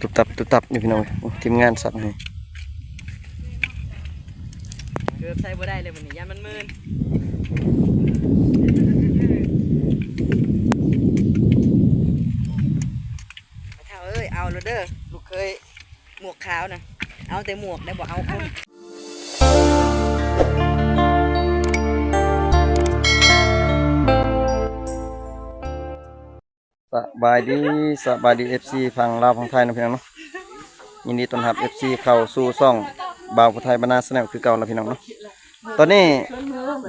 ຕຸບຕັບ ຕຸບຕັບຢູ່ ພີ່ນ້ອງເອີຍ. ໂອ້ ທີມງານສັກໃຫ້ ເກືອບໃສ່ບໍ່ໄດ້ເລີຍມື້ນີ້ ຢ້ານມັນມື່ນ. ພໍ່ເຖົ້າເອີຍ ເອົາໂລດເດີ ລູກເຂີຍ ໝວກຂາວນະ ເອົາແຕ່ໝວກໄດ້ ບໍ່ເອົາຄົນ. ສະບາຍດີ ສະບາຍດີ ເອັຟຊີ ຝັ່ງລາວຝັ່ງໄທເນາະ ພີ່ນ້ອງເນາະ. ຍິນດີຕ້ອນຮັບ ເອັຟຊີ ເຂົ້າສູ່ຊ່ອງບ່າວຜູ້ໄທບ້ານນາ Channel ຄືເກົ່າລະ ພີ່ນ້ອງເນາະ. ຕອນນີ້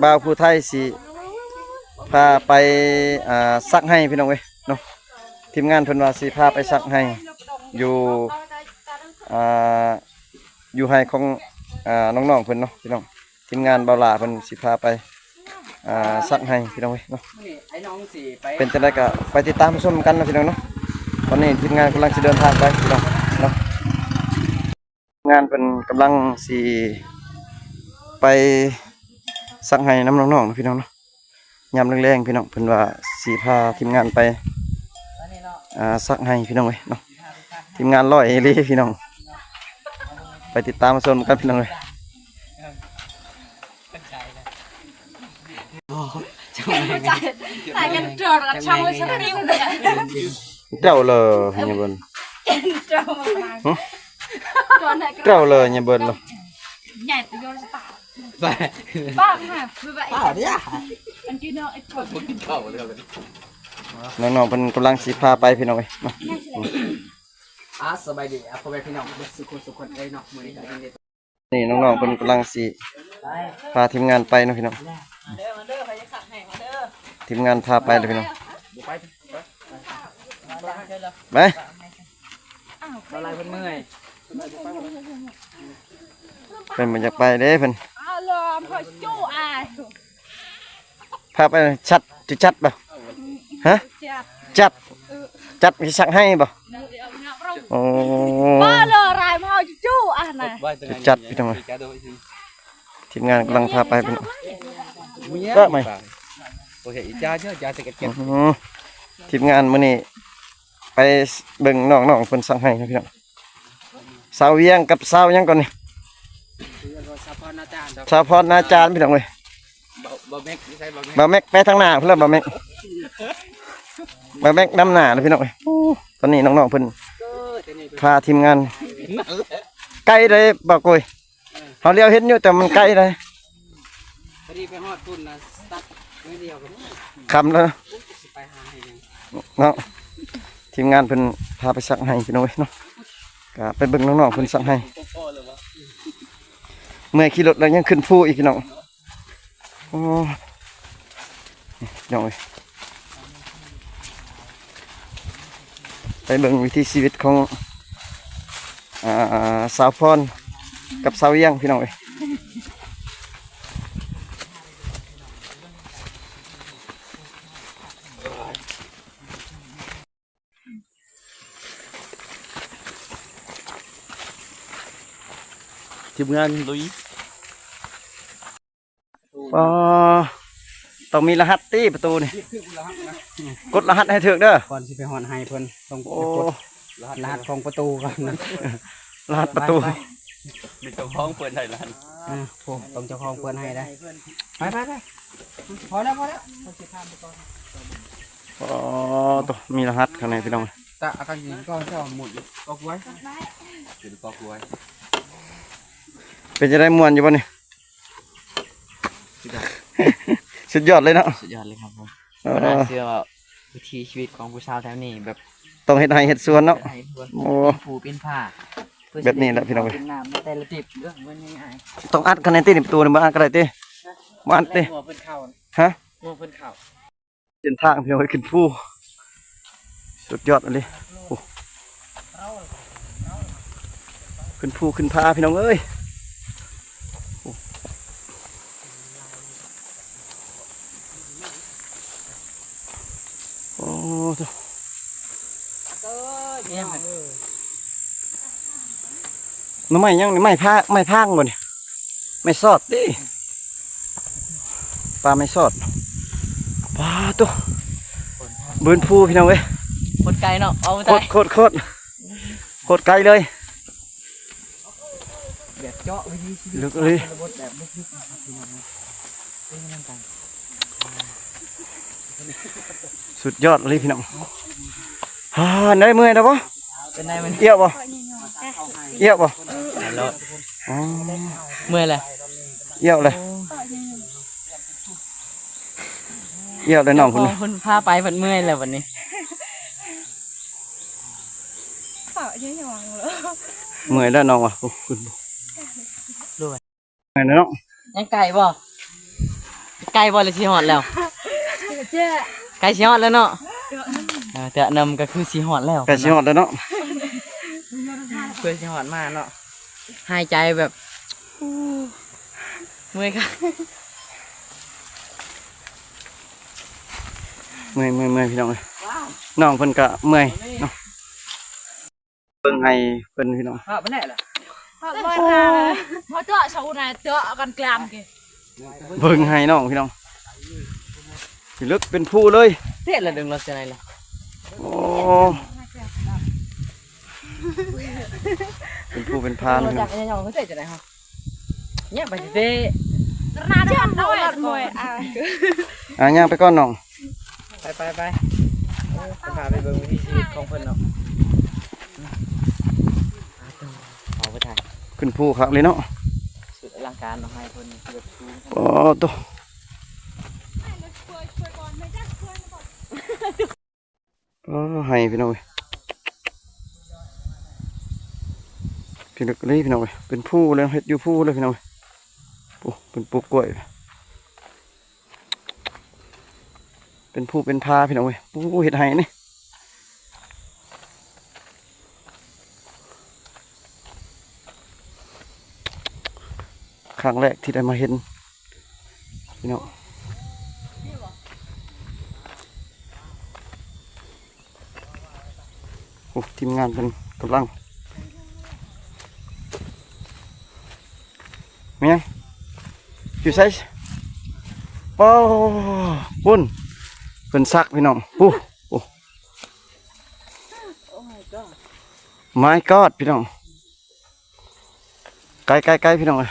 ບ່າວຜູ້ໄທຊິພາໄປ ອ່າ ສັກໄຮ່ ພີ່ນ້ອງເອີຍເນາະ. ທີມງານເພິ່ນວ່າຊິພາໄປສັກໄຮ່ຢູ່ ອ່າ ຢູ່ໄຮ່ຂອງ ອ່າ ນ້ອງໆເພິ່ນເນາະ ພີ່ນ້ອງ. ທີມງານບ່າວຫຼ້າເພິ່ນຊິພາໄປ ອ່າ ສັກໄຮ່ ພີ່ນ້ອງເອີຍເນາະ. ເປັນຈັ່ງໃດກໍໄປຕິດຕາມຊົມກັນເນາະ ພີ່ນ້ອງເນາະ. ຕອນນີ້ທີມງານກຳລັງຊິເດີນທາງໄປ ພີ່ນ້ອງເນາະ. ທີມງານເພິ່ນກຳລັງຊິໄປສັກໄຮ່ນຳນ້ອງໆເນາະ ພີ່ນ້ອງເນາະ. ຍາມແລງໆ ພີ່ນ້ອງ ເພິ່ນວ່າຊິພາທີມງານໄປ ອ່າ ສັກໄຮ່ ພີ່ນ້ອງເອີຍເນາະ. ທີມງານຫຼ້ອຍອີ່ຫຼີ ພີ່ນ້ອງ ໄປຕິດຕາມຊົມກັນ ພີ່ນ້ອງເອີຍ. ເຈົ້າເລີຍ ຍາເບິ່ນ ເຈົ້າເລີຍ ຍາເບິ່ນ ປາກຫາ ປາກເດ້. ນ້ອງໆເພິ່ນກຳລັງຊິພາໄປ ພີ່ນ້ອງເອີຍເນາະ. ອ່າ ສະບາຍດີ ອ່າ ພໍ່ແມ່ພີ່ນ້ອງເບິດສູ່ຄົນສູ່ຄົນເອີຍເນາະ. ມື້ນີ້ກໍຍິນດີ ນີ້ນ້ອງໆເພິ່ນກຳລັງຊິພາທີມງານໄປເນາະ ພີ່ນ້ອງ. ທີມງານພາໄປເດີ ພີ່ນ້ອງ ໄປ ເພິ່ນບໍ່ຢາກໄປເດ້ເພິ່ນ ພາໄປ. ຈັດ ຈະຈັດບໍ່? ຮະ? ຈັດ ຈັດ ຊິສັກໄຮ່ບໍ່? ໂອ້ ບໍ່ເລີຍ ລາຍມາເອົາຈຸໆ ອັນນະ ຈະຈັດ ພີ່ນ້ອງເອີຍ. ທີມງານກຳລັງພາໄປ ພີ່ນ້ອງ ເອີ ໄໝ ທີມງານມື້ນີ້ໄປເບິ່ງນ້ອງໆເພິ່ນສັກໄຮ່ ພີ່ນ້ອງ. ສາວວຽງກັບສາວຫຍັງກ່ອນນີ້? ສາວພອນນາຈານ ສາວພອນນາຈານ ພີ່ນ້ອງເອີຍ. ບ່າວ ບ່າວແມັກຢູ່ໃສ? ບ່າວແມັກ ບ່າວແມັກໄປທາງໜ້າພຸ້ນລະ ບ່າວແມັກ ບ່າວແມັກນຳໜ້າລະ ພີ່ນ້ອງເອີຍ. ໂອ້ ຕອນນີ້ນ້ອງໆເພິ່ນ ເອີ ພາທີມງານ ໄກເດ້ບ່າວໂກຍ. ເອີ ເຮົາລຽວເຫັນຢູ່ ແຕ່ມັນໄກເດ້. ພໍດີໄປຮອດພຸ້ນນະ ຕັດໜ້ອຍດຽວກໍ ຄ່ຳແລ້ວ ຊິໄປຫາໃຫ້ຫຍັງເນາະ. ທີມງານເພິ່ນພາໄປສັກໄຮ່ ພີ່ນ້ອງເອີຍເນາະ. ກະໄປເບິ່ງນ້ອງໆເພິ່ນສັກໄຮ່. ເມື່ອຍຂີ່ລົດແລ້ວຍັງຂຶ້ນພູອີກ ພີ່ນ້ອງ. ໂອ້ ນີ້ພີ່ນ້ອງເອີຍ ໄປເບິ່ງວິຖີຊີວິດຂອງ ອ່າ ສາວພອນກັບສາວວຽງ ພີ່ນ້ອງເອີຍ. ທີມງານລຸຍ. ອໍ ຕ້ອງມີລະຫັດຕິປະຕູນີ້ ກົດລະຫັດໃຫ້ຖືກເດີ ກ່ອນຊິໄປຮອດໄຮ່ເພິ່ນ ຕ້ອງ ໂອ້ ກົດລະຫັດຂອງປະຕູກ່ອນ. ລະຫັດປະຕູ ໄປ ໄປ ມີເຈົ້າຂອງເປີດໃຫ້ລະຫັດ. ເອີ ໂອ້ ຕ້ອງເຈົ້າຂອງເປີດໃຫ້ໄດ໋. ໄປ ໄປ ໄປ ພໍແລ້ວ ພໍແລ້ວ. ອໍ ໂຕ ມີລະຫັດຂ້າງໃນ ພີ່ນ້ອງ. ຕະອາການກິນກໍເຈົ້າໝົດກອກໄວ້ ກິນກອກໄວ້. ເປັນຈັ່ງໃດ ມ່ວນຢູ່ບໍ່ນີ້? ສຸດຍອດ ສຸດຍອດເລີຍເນາະ ສຸດຍອດເລີຍຄັບຜົມ. ເອີ ບໍ່ໜ້າເຊື່ອວ່າວິຖີຊີວິດຂອງຜູ້ສາວແຖວນີ້ແບບ ຕ້ອງເຮັດໄຮ່ເຮັດສວນເນາະ ເຮັດໄຮ່ເຮັດສວນ. ໂອ້ ປິ່ນພູປິ່ນຜາ ແບບນີ້ແຫຼະ ພີ່ນ້ອງເອີຍ. ກິນນ້ຳໃນແຕ່ລະດິບເລື່ອງມັນງ່າຍໆ. ຕ້ອງອັດຂະແໜງຕິ ນີ້ປະຕູນີ້ບໍ່ອັດກໍໄດ້ຕິ ບໍ່ອັດຕິ. ຫົວເພິ່ນເຂົ້າ ຮະ ຫົວເພິ່ນເຂົ້າ. ເສັ້ນທາງ ພີ່ນ້ອງເອີຍ ຂຶ້ນພູ ສຸດຍອດອີ່ຫຼີ. ໂອ້ ຂຶ້ນພູຂຶ້ນຜາ ພີ່ນ້ອງເອີຍ. ໂອ້ ໂອ້ ໂທ້ ໜໍ່ໄມ້ຫຍັງນີ້? ໄມ້ພາ ໄມ້ພາງບໍ່ນີ້? ໄມ້ຊອດຕິ ປ່າໄມ້ຊອດ. ປາໂທ້ ໂອ້ ບືນພູພີ່ນ້ອງເອີຍ ໂຄດໄກເນາະ ເອົາໄປ ໂຄດ ໂຄດ ໂຄດ ໂຄດໄກເລີຍ ແບບເຈາະວິຖີຊີວິດ ເລິກເລີຍ ຊະນະບົດແບບເລິກໆ ນະຄັບພີ່ນ້ອງເອີຍ ເປັນກຳລັງໃຈ ສຸດຍອດເລີຍພີ່ນ້ອງ ອ່າ ໄດ້ເມື່ອຍແລ້ວບໍ່? ເປັນໄດມັນ ອຽວບໍ່? ອຽວບໍ່? ໄປໂລດ ອໍ ເມື່ອຍແລ້ວ ອຽວເລີຍ ໂອ້ ອຽວເລີຍນ້ອງເພິ່ນ ເຈົ້າຂອງເພິ່ນພາໄປເພິ່ນເມື່ອຍແລ້ວບັດນີ້ ເມື່ອຍແລ້ວນ້ອງວ່າ ໂອ້ ຂຶ້ນ ເມື່ອຍແລ້ວເນາະ ຍັງໄກບໍ່? ໄກບໍ່ ຫຼືຊິຮອດແລ້ວ? ໃກ້ຊິຮອດແລ້ວເນາະ ເອີ ເຕະນຳກໍຄືຊິຮອດແລ້ວ ໃກ້ຊິຮອດແລ້ວເນາະ ເພື່ອຊິຮອດມາເນາະ ຫາຍໃຈແບບ ເມື່ອຍຄັກ ເມື່ອຍ ເມື່ອຍ ເມື່ອຍພີ່ນ້ອງເອີຍ ນ້ອງເພິ່ນກໍເມື່ອຍເນາະ ເບິ່ງໄຮ່ເພິ່ນພີ່ນ້ອງ ພາບມາແນ່ລະ ພາບມາແນ່ລະ ເຮົາເຈາະເສົານະ ເຈາະກັນກລາມເກ ເບິ່ງໄຮ່ນ້ອງພີ່ນ້ອງ ເລິກເປັນພູເລີຍ ເທດລະດຶງລະຈະໄດລະ ໂອ້ ເປັນພູເປັນຜາ ເອີ ເນາະ ຈັກຍັງເຂົາເທດຈະໄດເຮົາ ຍາກໄປເດ້ ໜ້າເດີນນ້ອຍ ອ່າ ຍ່າງໄປກ່ອນນ້ອງ ໄປ ໄປ ໄປ ໂອ້ ຈະພາໄປເບິ່ງວິຖີຊີວິດຂອງເພິ່ນເນາະ ເອົາໄປຖ່າຍ ຂຶ້ນພູຄັກເລີຍເນາະ ສຸດອະລັງການເນາະ ໄຮ່ເພິ່ນເກືອບສູງ ໂອ້ໂຕ ອໍ ໄຮ່ພີ່ນ້ອງເອີຍ ພີ່ນ້ອງເອີຍ ພີ່ນ້ອງເອີຍ ເປັນພູເລີຍ ເຮັດຢູ່ພູເລີຍພີ່ນ້ອງເອີຍ ໂອ້ ເພິ່ນປູກກ້ວຍ ເປັນພູເປັນຜາພີ່ນ້ອງເອີຍ ໂອ້ ເຮັດໄຮ່ນີ້ ຄັ້ງແລກທີ່ໄດ້ມາເຫັນພີ່ນ້ອງ ໂອ້ ທີມງານເພິ່ນກຳລັງ ແມ່ນ ຢູ່ໃສ? ໂອ້ ພຸ້ນ ເພິ່ນສັກພີ່ນ້ອງ ໂອ້ ໂອ້ My God ພີ່ນ້ອງ ໄກໆໆ ພີ່ນ້ອງເອີຍ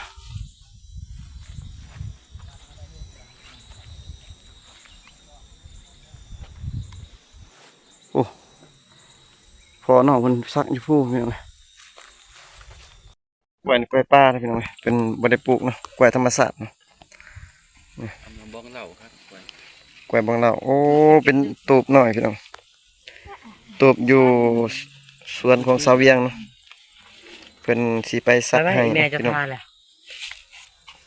ໂອ້ ພໍ່ນ້ອງເພິ່ນສັກຢູ່ພູພີ່ນ້ອງເອີຍ ກ້ວຍ ກ້ວຍປ່າເດີພີ່ນ້ອງເອີຍ ເພິ່ນບໍ່ໄດ້ປູກເນາະ ກ້ວຍທຳມະຊາດເນາະ ບ້ອງເຫຼົ້າຄັບ ກ້ວຍ ກ້ວຍບ້ອງເຫຼົ້າ ໂອ້ ເປັນຕູບນ້ອຍພີ່ນ້ອງ ຕູບຢູ່ສວນຂອງຊາວວຽງເນາະ ເພິ່ນຊິໄປສັກໄຮ່ ແມ່ຈະພາແລ້ວ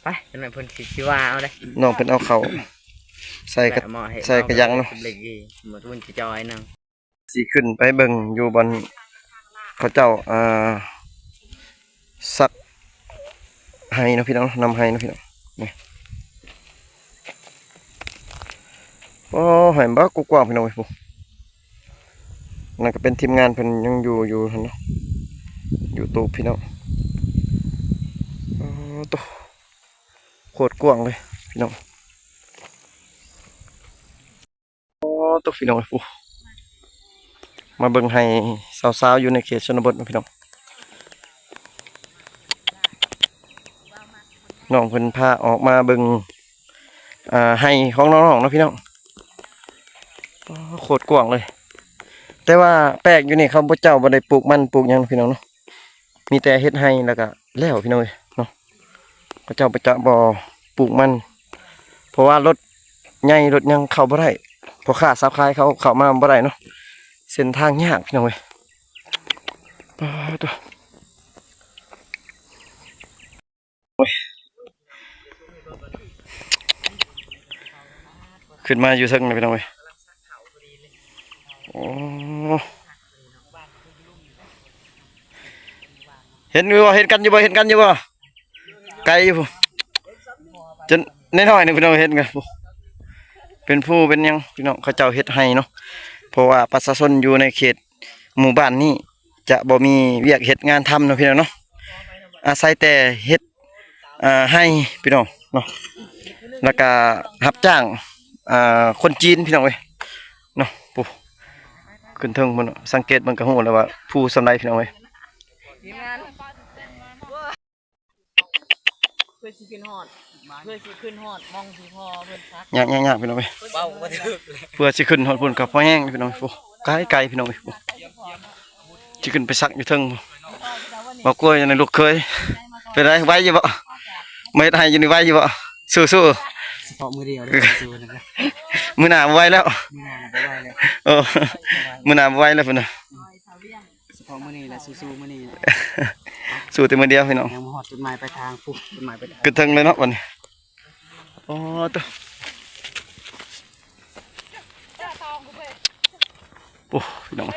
ໄປ ຈັກໜ່ອຍເພິ່ນຊິ ຊິວ່າເອົາເດ້ ນ້ອງເພິ່ນເອົາເຂົ້າໃສ່ກະ ໃສ່ກະຍັງເນາະ ຊິຈ່ອຍໜຶ່ງ ຊິຂຶ້ນໄປເບິ່ງຢູ່ບ່ອນເຂົາເຈົ້າ ອ່າ ສັກໄຮ່ເນາະພີ່ນ້ອງ ນຳໄຮ່ເນາະພີ່ນ້ອງ ນີ້ ໂອ້ ໄຮ່ບັກກວ້າງພີ່ນ້ອງເອີຍ ພຸ້ນ ນັ້ນກໍເປັນທີມງານເພິ່ນຍັງຢູ່ ຢູ່ຫັ້ນເນາະ ຢູ່ຕູບພີ່ນ້ອງ ໂອ້ໂຕ ໂຄດກວ້າງເລີຍພີ່ນ້ອງ. ໂອ້ ໂຕ ພີ່ນ້ອງເອີຍ ມາເບິ່ງໄຮ່ຊາວໆ ຢູ່ໃນເຂດຊົນນະບົດເນາະພີ່ນ້ອງ ນ້ອງເພິ່ນພາອອກມາເບິ່ງ ອ່າ ໄຮ່ຂອງນ້ອງໆ ເນາະພີ່ນ້ອງ ໂອ້ ໂຄດກວ້າງເລີຍ ແຕ່ວ່າແປກຢູ່ນີ້ ເຂົາເຈົ້າບໍ່ໄດ້ປູກມັນປູກຫຍັງເນາະພີ່ນ້ອງເນາະ ມີແຕ່ເຮັດໄຮ່ແລ້ວກະແລ້ວພີ່ນ້ອງເອີຍເນາະ ເຂົາເຈົ້າຈະບໍ່ປູກມັນ ເພາະວ່າລົດໃຫຍ່ລົດຫຍັງເຂົ້າບໍ່ໄດ້ ພໍ່ຄ້າຊາວຂາຍເຂົາເຂົ້າມາບໍ່ໄດ້ເນາະ ເສັ້ນທາງຍາກພີ່ນ້ອງເອີຍ ປາດໂທ້ ຂຶ້ນມາຢູ່ເທິງນະພີ່ນ້ອງເອີຍ ໂອ້ ເຫັນຢູ່ບໍ່ ເຫັນກັນຢູ່ບໍ່ ເຫັນກັນຢູ່ບໍ່ ໄກຢູ່ ຈົນນ້ອຍໆ ໜຶ່ງພີ່ນ້ອງ ເຫັນກັນ ເປັນພູເປັນຫຍັງພີ່ນ້ອງ ເຂົາເຈົ້າເຮັດໄຮ່ເນາະ ເພາະວ່າປະຊາຊົນຢູ່ໃນເຂດ ໝູ່ບ້ານນີ້ຈະບໍ່ມີວຽກເຮັດງານທຳເນາະພີ່ນ້ອງເນາະ ອາໄສແຕ່ເຮັດ ອ່າ ໄຮ່ພີ່ນ້ອງເນາະ ແລ້ວກະຮັບຈ້າງ ອ່າ ຄົນຈີນພີ່ນ້ອງເອີຍເນາະ ໂອ້ ຂຶ້ນເທິງພຸ້ນ ສັງເກດເບິ່ງກໍຮູ້ແລ້ວວ່າພູສ່ຳໃດ ພີ່ນ້ອງເອີຍ. ທີມງານ ເພື່ອຊິຂຶ້ນຮອດ ເພື່ອຊິຂຶ້ນຮອດໝ່ອງທີ່ພໍ່ເພິ່ນພັກ ຍາກໆໆ ພີ່ນ້ອງເອີຍ ເວົ້າບໍ່ຖືກເລີຍ ເພື່ອຊິຂຶ້ນຮອດພຸ້ນກໍພໍແຮງ ພີ່ນ້ອງເອີຍ. ໂອ້ ໄກໆ ພີ່ນ້ອງເອີຍ ຊິຂຶ້ນໄປສັກຢູ່ເທິງ. ບໍ່ກົວຫຍັງ ລູກເຂີຍ ເປັນໄດ ໄຫວຢູ່ບໍ່? ມາເຮັດໄຮ່ຢູ່ນີ້ໄຫວຢູ່ບໍ່? ສູ້ໆ ສະເພາະມື້ດຽວເດ້ ສູ້ໆ ມື້ໜ້າບໍ່ໄຫວແລ້ວ ມື້ໜ້າບໍ່ໄຫວແລ້ວ. ເອີ ມື້ໜ້າບໍ່ໄຫວແລ້ວພຸ້ນນະ ສະເພາະມື້ນີ້ແຫຼະ ສູ້ໆ ມື້ນີ້ແຫຼະ ສູ້ແຕ່ມື້ດຽວ ພີ່ນ້ອງ. ຍັງບໍ່ຮອດຈຸດໝາຍປາຍທາງ ພຸ້ນ ຈຸດໝາຍປາຍທາງ ຂຶ້ນເທິງເລີຍເນາະບັດນີ້. ອໍ ໂຕ ໂອ້ ພີ່ນ້ອງ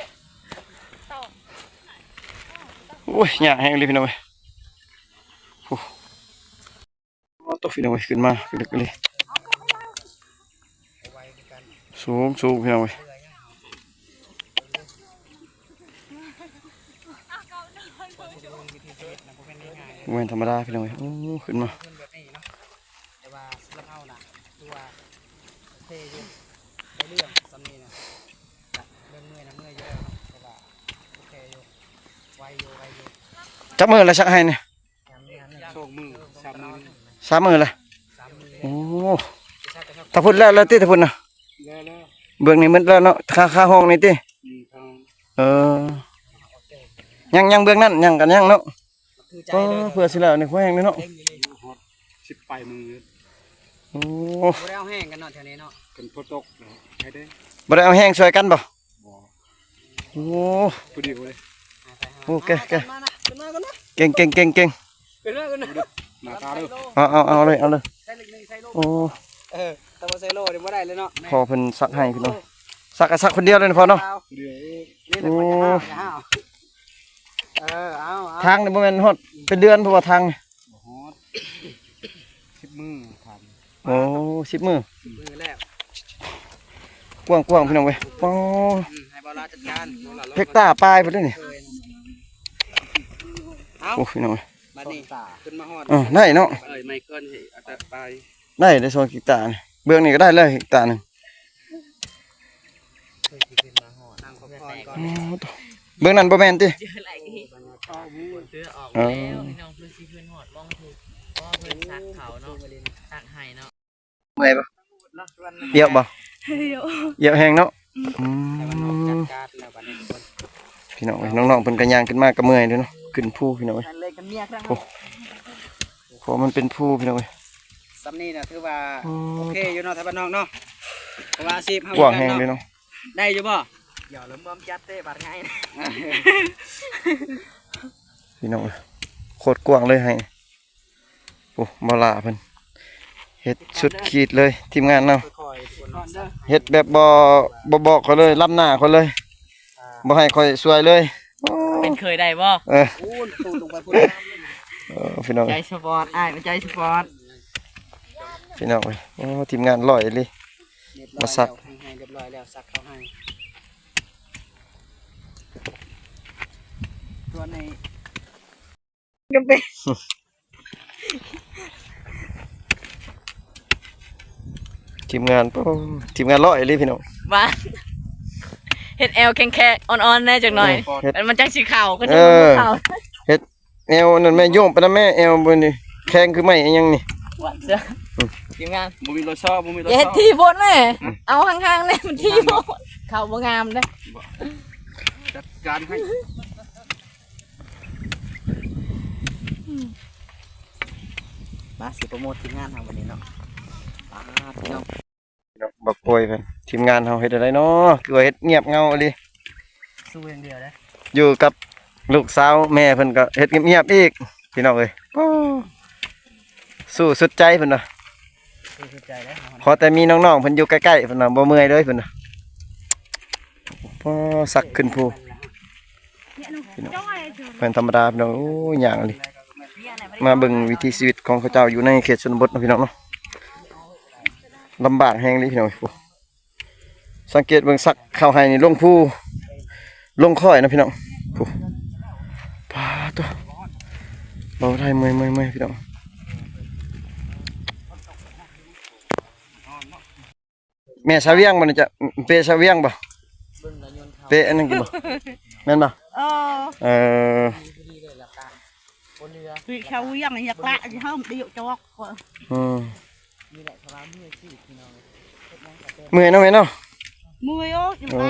ໂອ້ຍ ຍາກແຮງເລີຍ ພີ່ນ້ອງເອີຍ. ໂອ້ ໂຕ ພີ່ນ້ອງເອີຍ ຂຶ້ນມາ ຂຶ້ນເລິກອີ່ຫຼີ ສູງໆ ພີ່ນ້ອງເອີຍ. ບໍ່ແມ່ນທຳມະດາ ພີ່ນ້ອງເອີຍ ໂອ້ ຂຶ້ນມາ ແຕ່ວ່າສຳລັບເຮົານະ ຖືວ່າໂອເຄຢູ່ ໄດ້ເລື່ອງສ່ຳນີ້ນະ ກະເລື່ອງເມື່ອຍນະ ເມື່ອຍຢູ່ແລ້ວເນາະ ແຕ່ວ່າໂອເຄຢູ່ ໄວຢູ່ ໄວຢູ່. ຈັກມື້ລະສັກໄຮ່ນີ້? ສອງມື້ ສາມມື້ ສາມມື້ລະ ສາມມື້. ໂອ້ ທາງພຸ້ນແລ້ວ ແລ້ວຕິ ທາງພຸ້ນນະ? ແລ້ວ ແລ້ວ ເບື້ອງນີ້ໝົດແລ້ວເນາະ ຄາ ຄາຫ້ອງນີ້ຕິ? ອືມ ເອີ ຍັງ ຍັງເບື້ອງນັ້ນ ຍັງກັນຍັງເນາະ. ໂອ້ ເພື່ອຊິແລ້ວນີ້ ແຮງເດ້ເນາະ ຮອດສິບປາຍມື້. ໂອ້ ບໍ່ໄດ້ເອົາແຮງກັນເນາະ ແຖວນີ້ເນາະ ເປັນຝົນຕົກ ບໍ່ໄດ້ເອົາແຮງຊ່ວຍກັນບໍ່? ບໍ່ ໂອ້ ພໍດີເລີຍ. ໂອ້ ແກະ ແກະ ມານະ ຂຶ້ນມາກ່ອນນະ ເກັ່ງໆໆໆ ຂຶ້ນມາກ່ອນນະ ໜ້າຕາເດີ ເອົາ ເອົາ ເອົາເລີຍ ເອົາເລີຍ. ໂອ້ ເອີ ຖ້າບໍ່ໃສ່ໂລ່ນີ້ບໍ່ໄດ້ເລີຍເນາະ ພໍ່ເພິ່ນສັກໃຫ້ພີ່ນ້ອງ ສັກກໍສັກຄົນດຽວເລີຍນະພໍ່ເນາະ. ໂອ້ ເອີ ເອົາ ທາງນີ້ບໍ່ແມ່ນຮອດເປັນເດືອນບໍ່ວ່າທາງນີ້? ບໍ່ຮອດ ສິບມື້ທາງ. ໂອ້ ສິບມື້ ສິບມື້ແລ້ວ ກວ້າງໆ ພີ່ນ້ອງເອີຍ. ໂອ້ ອືມ ໃຫ້ບ່າວລາວຈັດການ ເຮັກຕາປາຍພຸ້ນເດ້ນີ້. ເອີ ເອົາ ໂອ້ ພີ່ນ້ອງເອີຍ ບັດນີ້ຂຶ້ນມາຮອດ ເອີ ໄດ້ເນາະ ເອີຍ ໄມ້ກ້ອນໃຫ້ເອົາແຕ່ປາຍ ໄດ້ ໄດ້ສອງເຮັກຕານີ້ ເບື້ອງນີ້ກໍໄດ້ແລ້ວເຮັກຕາໜຶ່ງ. ໂອ້ ໂຕ ເບື້ອງນັ້ນບໍ່ແມ່ນຕິ? ເອີ ພີ່ນ້ອງ ເພິ່ນຊິຂຶ້ນຮອດໝ່ອງທີ່ພໍ່ເພິ່ນສັກເຂົາເນາະ ສັກໄຮ່ເນາະ. ເມື່ອຍບໍ່? ຢຽບບໍ່? ຢຽບ ຢຽບແຮງເນາະ. ອືມ ອືມ ພີ່ນ້ອງເອີຍ ນ້ອງໆ ເພິ່ນກໍຍ່າງຂຶ້ນມາກໍເມື່ອຍເດ້ເນາະ ຂຶ້ນພູ ພີ່ນ້ອງເອີຍ. ໂອ້ ເພາະມັນເປັນພູ ພີ່ນ້ອງເອີຍ. ສ່ຳນີ້ນະຖືວ່າ ໂອ້ ໂອເຄຢູ່ເນາະ ໄທບ້ານນອກເນາະ ເພາະວ່າອາຊີບເຮົາ ກວ້າງແຮງເດ້ເນາະ. ໄດ້ຢູ່ບໍ່? ດຽວລະເມືອງຈັດເຕະບາດໃຫຍ່ ພີ່ນ້ອງເອີຍ ໂຄດກວ້າງເລີຍໄຮ່. ໂອ້ ບ່າວຫຼ້າເພິ່ນເຮັດສຸດຂີດເລີຍ ທີມງານເຮົາ ເຮັດແບບບໍ່ ບໍ່ບອກຂ້ອຍເລີຍ ລ້ຳໜ້າຂ້ອຍເລີຍ ບໍ່ໃຫ້ຂ້ອຍຊ່ວຍເລີຍ. ໂອ້ ເປັນເຄີຍໄດ້ບໍ່? ເອີ ເອີ ພີ່ນ້ອງ ໃຈສະປອດ ອ້າຍໃຈສະປອດ ພີ່ນ້ອງເອີຍ. ໂອ້ ທີມງານຫຼ້ອຍອີ່ຫຼີ ມາສັກ ຮຽບຮ້ອຍແລ້ວ ຮຽບຮ້ອຍແລ້ວ ສັກເຂົ້າໃຫ້ ສ່ວນໃນ ທີມງານ ໂອ້ ທີມງານຫຼ້ອຍອີ່ຫຼີ ພີ່ນ້ອງ ວ່າ ເຮັດແອວແຂງໆ ອ່ອນໆ ແດ່ຈັກໜ້ອຍ ເອີ ເຮັດ ມັນ ມັນຈັ່ງຊິເຂົ້າ ກໍ ເອີ ເຂົ້າ ເຮັດແອວນັ້ນແມ່ ໂຍກໄປນຳແມ່ ແອວບໍ່ນີ້ ແຂງຄືໄມ້ອີ່ຫຍັງນີ້. ທີມງານ ບໍ່ມີໂລຊໍ ບໍ່ມີໂລຊໍ ຢ່າເຮັດຖີ່ໂພດແມ່ ອືມ ເອົາຫ່າງໆ ແດ່ ມັນຖີ່ໂພດ ເຂົ້າບໍ່ງາມເດ້. ຈັດການໃຫ້ ມາຊິໂປຣໂມດທີມງານເຮົາບັດນີ້ເນາະ ປາດ ພີ່ນ້ອງ ບັກໂກຍເພິ່ນ ທີມງານເຮົາເຮັດຈັ່ງໃດເນາະ ຄືວ່າເຮັດງຽບເຫງົາອີ່ຫຼີ ສູ້ຢ່າງດຽວເດ້ ຢູ່ກັບລູກສາວແມ່ເພິ່ນກໍເຮັດງຽບໆອີກ ພີ່ນ້ອງເອີຍ. ໂອ້ ສູ້ສຸດໃຈເພິ່ນວ່າ ສູ້ສຸດໃຈເດ້ ຂໍແຕ່ມີນ້ອງໆເພິ່ນຢູ່ໃກ້ໆ ເພິ່ນວ່າບໍ່ເມື່ອຍເລີຍ ເພິ່ນວ່າ. ໂອ້ ສັກຂຶ້ນພູ ພີ່ນ້ອງ ແມ່ນທຳມະດາ ພີ່ນ້ອງ. ໂອ້ຍ ຍ່າງອີ່ຫຼີ ມາເບິ່ງວິຖີຊີວິດຂອງເຂົາເຈົ້າຢູ່ໃນເຂດຊົນນະບົດເນາະ ພີ່ນ້ອງເນາະ ລຳບາກແຮງເລີຍ ພີ່ນ້ອງ. ໂອ້ ສັງເກດເບິ່ງ ສັກເຂົ້າໄຮ່ນີ້ລົງພູ ລົງຄ້ອຍນະ ພີ່ນ້ອງ. ໂອ້ ປາດໂທ້ ເວົ້າໄດ້ ເມື່ອຍໆ ພີ່ນ້ອງ. ແມ່ສາວວຽງບໍ່ນີ້ ຈະເປສາວວຽງບໍ່? ເບິ່ງລະຍົນເຂົ ເປະອັນນັ້ນກິນບໍ່? ແມ່ນບໍ່? ເອີ ເອີ ຄືເຂົາຍັງຢາກລະຊິເຮົາໄດ້ຢອກຈອກ. ອືມ ເມື່ອຍເນາະແມ່ເນາະ. ເມື່ອຍ ໂອ້ຍ ເອີ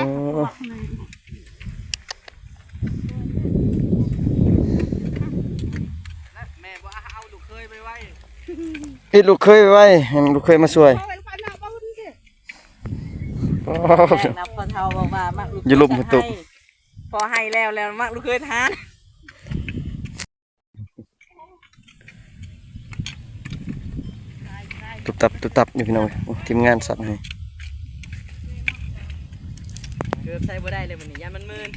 ແມ່ບໍ່ເອົາລູກເຂີຍໄປໄວ້ ເຮັດລູກເຂີຍໄປໄວ້ ໃຫ້ລູກເຂີຍມາຊ່ວຍ. ແມ່ນນະ ພໍ່ເຖົ້າບອກວ່າມັກລູກເຂີຍ ຢູ່ລຸ່ມ ໃຫ້ ພໍໃຫ້ແລ້ວ ແລ້ວມັກລູກເຂີຍທານ. ຕຸບຕັບ ຕຸບຕັບຢູ່ ພີ່ນ້ອງເອີຍ. ໂອ້ ທີມງານສັດໃຫ້ ເກີບໃສ່ບໍ່ໄດ້ເລີຍມື້ນີ້ ຢ້ານມັນມື່ນ.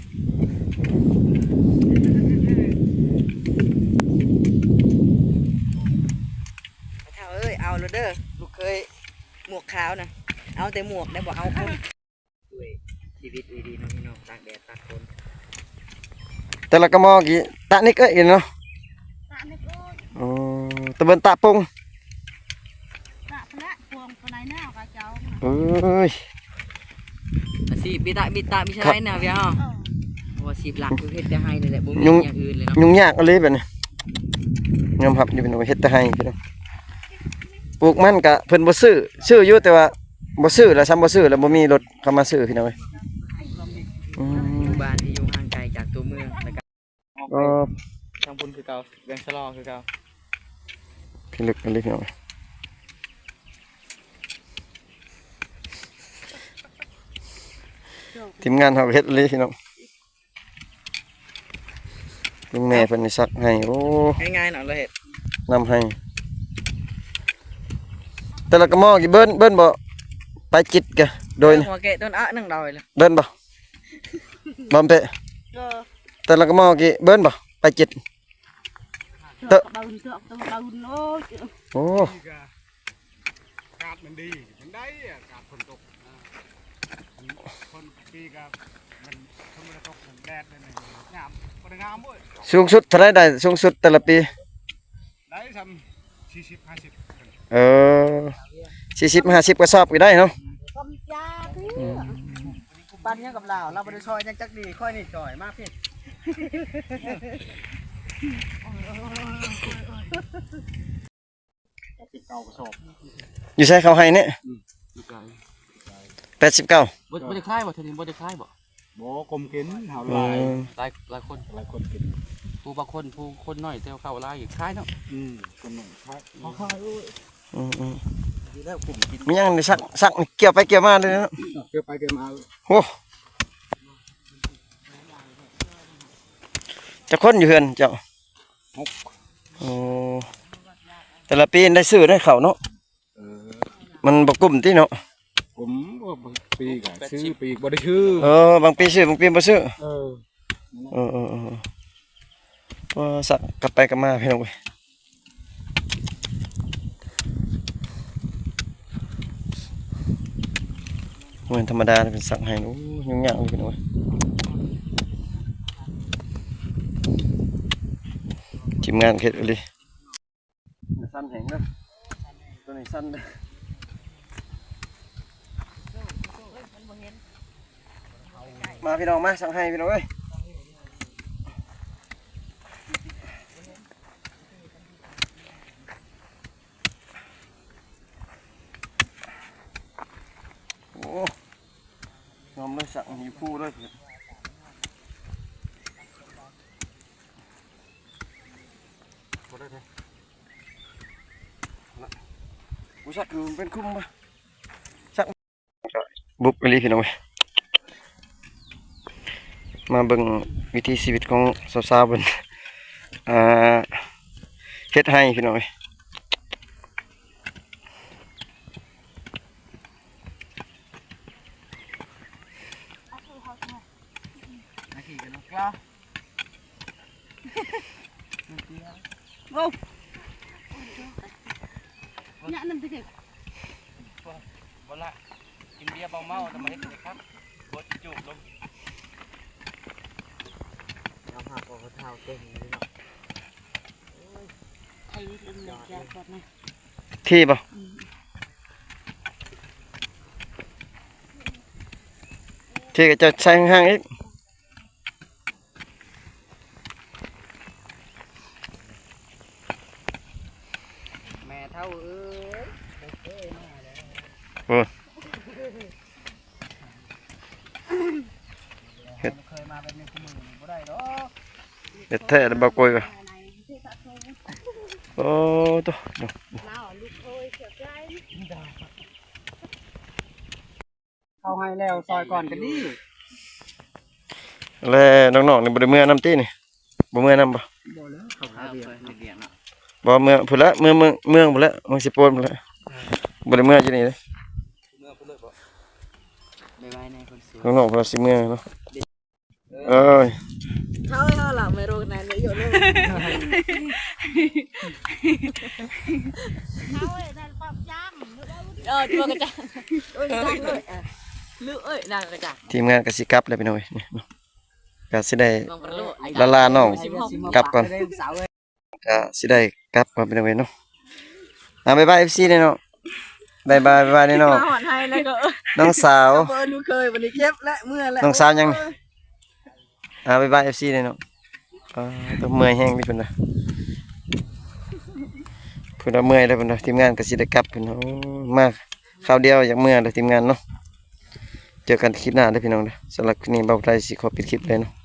ພໍ່ເຖົ້າເອີຍ ເອົາໂລດເດີ ລູກເຂີຍໝວກຂາວນະ ເອົາແຕ່ໝວກໄດ້ ບໍ່ເອົາຄົນ. ດ້ວຍຊີວິດດີໆ ເນາະພີ່ນ້ອງ ຕາກແດດຕາກຝົນ. ແຕ່ລະກະໝໍ້ກີ້ ຕານິກເອີຍເນາະ ຕານິກເອີຍ. ໂອ້ ຕະເບິ່ນຕາປົງ ຕາພະລະພວງປານໃດແນວກະເຈົ້າ. ເອີຍ ອາຊີບບິຕະບິຕະມິຊະໄລນະ ເວຍເຮົາ. ເອີ ເພາະວ່າຊີບຫຼັກຄືເຮັດແຕ່ໄຮ່ນີ້ແຫຼະ ບໍ່ມີຫຍັງອື່ນເລີຍເນາະ. ຫຍຸ້ງຍາກອີ່ຫຼີບັດນີ້ ຍອມຮັບຢູ່ ພີ່ນ້ອງ ເຮັດແຕ່ໄຮ່ ພີ່ນ້ອງ. ປູກມັນກະເພິ່ນບໍ່ຊື້ ຊື້ຢູ່ ແຕ່ວ່າບໍ່ຊື້ລະ ຊ້ຳບໍ່ຊື້ລະ ບໍ່ມີລົດ ເຂົ້າມາຊື້ ພີ່ນ້ອງເອີຍ. ອືມ ບ້ານທີ່ຢູ່ຫ່າງໄກຈາກຕົວເມືອງ ແລ້ວກະ ເອີ ທາງພຸ້ນຄືເກົ່າ ແບງຊະລໍຄືເກົ່າ ພິລຶກອີ່ຫຼີ ພີ່ນ້ອງເອີຍ. ທີມງານເຮົາເຮັດອີ່ຫຼີ ພີ່ນ້ອງ. ລຸງແມ່ເພິ່ນນີ້ສັກໄຮ່ ໂອ້ ງ່າຍໆເນາະ ລະເຮັດ ນຳໄຮ່. ແຕ່ລະກະໝໍ້ກີ້ເບິ່ນ ເບິ່ນບໍ່ ປາຍຈິດກະ ໂດຍ ຫົວແກະຕົ້ນອະໜຶ່ງດອຍລະ ເບິ່ນບໍ່ ບຳເປະ. ເອີ ແຕ່ລະກະໝໍ້ກີ້ເບິ່ນບໍ່ ປາຍຈິດ ເຕີ ໂອ້ ອາກາດມັນດີ ມັນໄດ້ອາກາດຝົນຕົກ ອາ ຝົນປີກະມັນ ຝົນບໍ່ໄດ້ຕົກ ແດດແດດນີ້ງາມ ບໍ່ໄດ້ງາມເວີຍ. ສູງສຸດເທົ່າໃດໄດ້ ສູງສຸດແຕ່ລະປີ? ໄດ້ຊ່ຳສີ່ສິບຫ້າສິບ. ເອີ ສີ່ສິບຫ້າສິບກະສອບກະໄດ້ເນາະ. ອືມ ປັນຫຍັງກັບລາວ ລາວບໍ່ໄດ້ຊ່ອຍຫຍັງຈັກດີ ຂ້ອຍນີ້ຊ່ອຍມາພີ້. ແປດສິບເກົ້າກະສອບ ຢູ່ໃສເຂົາໄຮ່ນີ້? ອືມ ຢູ່ໄກ ແປດສິບເກົ້າ ບໍ່ ບໍ່ໄດ້ຂາຍບໍ່? ເທື່ອນີ້ບໍ່ໄດ້ຂາຍບໍ່? ບໍ່ ກົມກິນ ເຮົາຫຼາຍ ອືມ ຫຼາຍ ຫຼາຍຄົນ ຫຼາຍຄົນກິນ ຜູ້ບາງຄົນ ຜູ້ຄົນໜ້ອຍແຕ່ເຂົາຫຼາຍຂາຍເນາະ. ອືມ ຄົນໜ້ອຍຂາຍ ເຂົາຂາຍ. ອືມໆ ດີແລ້ວ ກົມກິນ ມີຫຍັງສັກ ສັກກ່ຽວໄປກ່ຽວມາເລີຍເນາະ ກ່ຽວໄປກ່ຽວມາ. ໂອ້ ຈັກຄົນຢູ່ເຮືອນເຈົ້າ? ຫົກ. ໂອ້ ແຕ່ລະປີໄດ້ຊື້ໄດ້ເຂົ້າເນາະ. ເອີ ມັນບໍ່ກຸ້ມຕິເນາະ? ກຸ້ມ ບາງປີກະຊື້ ປີກບໍ່ໄດ້ຊື້. ເອີ ບາງປີຊື້ ບາງປີບໍ່ຊື້. ເອີ ເອີໆ ໂອ້ ສັກກັບໄປກັບມາ ພີ່ນ້ອງເອີຍ. ບໍ່ແມ່ນທຳມະດາເດ້ ເປັນສັກໄຮ່ ໂອ້ ຫຍຸ້ງຍາກເລີຍ ພີ່ນ້ອງເອີຍ. ທີມງານເຮັດອີ່ຫຼີ. ສັ້ນແຮງເດີ ໂຕນີ້ສັ້ນເດີ. ມາພີ່ນ້ອງມາ ສັກໄຮ່ພີ່ນ້ອງເອີຍ. ໂອ້ ຍອມເລີຍ ສັກຢູ່ພູເລີຍ. ບໍ່ໄດ້ແທ້ ບໍ່ສັກຄືມັນເປັນຄຸ້ມບໍ່ ສັກ ບຸບອີ່ຫຼີພີ່ນ້ອງເອີຍ. ມາເບິ່ງວິຖີຊີວິດຂອງສາວໆເພິ່ນ ອ່າ ເຮັດໄຮ່ພີ່ນ້ອງເອີຍ. ໂອ້ ຍະນຳຕິ ບໍ່ລະ ກິນເບຍເບົາເມົາ ແລ້ວມາເຮັດໃຫ້ຄັກ ບໍ່ຈິຈູບລົງ. ຍອມຮັບວ່າຜູ້ເຖົ້າເກັ່ງເລີຍເນາະ. ເທ່ບໍ່? ອືມ ເທ່ກະຈະໃສ່ຫ່າງໆອີກ. ເຮັດ ບໍ່ເຄີຍມາແບບນີ້ ຄູ່ມື້ນີ້ບໍ່ໄດ້ດອກ. ເຮັດແທ້ເດ້ ບໍ່ໂກຍກໍ ໂອ້ໂຕ ເຂົ້າໃຫ້ແລ້ວ ຊອຍກ່ອນກໍດີ. ແລະ ນ້ອງໆນີ້ບໍ່ໄດ້ເມືອນຳຕິນີ້? ບໍ່ເມືອນຳບໍ່? ບໍ່ແລ້ວ ເຂົາຂາວຽກ. ບໍ່ ເມືອພຸ້ນລະ ເມືອ ເມືອງ ເມືອງພຸ້ນລະ ເມືອງເຊໂປນພຸ້ນລະ. ບໍ່ໄດ້ເມືອຢູ່ນີ້ເດ້. ເມືອພຸ້ນເລີຍບໍ? ບາຍບາຍແນ່ຄົນສວຍ. ນ້ອງໆເພິ່ນຊິເມືອເນາະ. ເອີຍ ເຮົາ ເຮົາລະໄມ່ໂຣກນັ້ນຢູ່ເລີຍ. ເຮົານັ້ນປອບຈ້າງ ເອີ ຕົວກະຈ້າງ ເອີຍ ນາງກະຈ້າງ ທີມງານກະຊິກັບແລ້ວພີ່ນ້ອງເອີຍ. ກະຊິໄດ້ ນ້ອງກະໂລ ລາລານ້ອງກັບກ່ອນ ກະຊິໄດ້ກັບກ່ອນພີ່ນ້ອງເອີຍເນາະ. ອ່າ ບາຍບາຍເອັຟຊີແນ່ເນາະ. ບາຍບາຍ ບາຍບາຍແນ່ເນາະ. ມາຮອດໄຮ່ແລ້ວກໍ ນ້ອງສາວ ເອີ ລູກເຂີຍ ບັດນີ້ເຈັບແລ້ວ ເມື່ອຍແລ້ວ. ນ້ອງສາວຫຍັງນີ້? ອ່າ ບາຍບາຍເອັຟຊີແນ່ເນາະ. ອ່າ ຕ້ອງເມື່ອຍແຮງເດ້ເພິ່ນນະ ເພິ່ນວ່າເມື່ອຍແລ້ວເພິ່ນນະ. ທີມງານກໍຊິໄດ້ກັບເພິ່ນນະ. ໂອ້ ມາຄາວດຽວຢາກເມືອແລ້ວທີມງານເນາະ. ເຈີກັນຄລິບໜ້າເດີພີ່ນ້ອງເດີ. ສຳລັບຄລິບນີ້ ບ່າວໄທຊິຂໍປິດຄລິບເລີຍເນາະ.